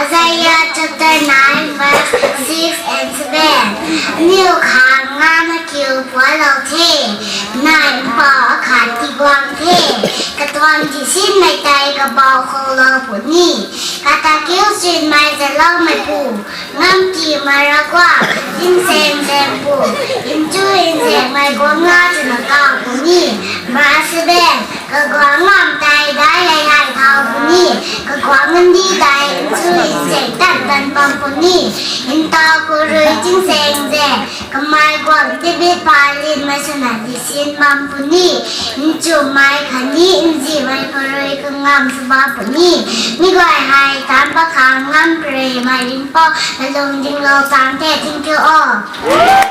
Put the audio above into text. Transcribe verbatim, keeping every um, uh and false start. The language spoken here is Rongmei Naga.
Isaiah chapter nine, verse six and seven. Aniu khang ngana kiu pualou the, nai mpouh akhat tiguang the, katuang disinmei tei kabau khoulou puni, kata kiu sinmei zaloumeipu, ngamkimei Ravguangc, tingsaeng zaengpu, nchu nzaengmei guangna twna kaw puni. Verse seven. Kaguangc ngam tei daic hei hei thau puni, kaguangc ngandi tei nchu nzaeng tan tan bam puni. Ntaw khou rui tingsaeng zaeng, kamei guangc tibit phay linmei swna disin bam puni. Nchumhmei khatni nzihmei khou rui kangam sw bam puni. Mi guay hei taanc pakhang ngam pwrymei Ringhpouc kalung dinglou tang the. Thank you all.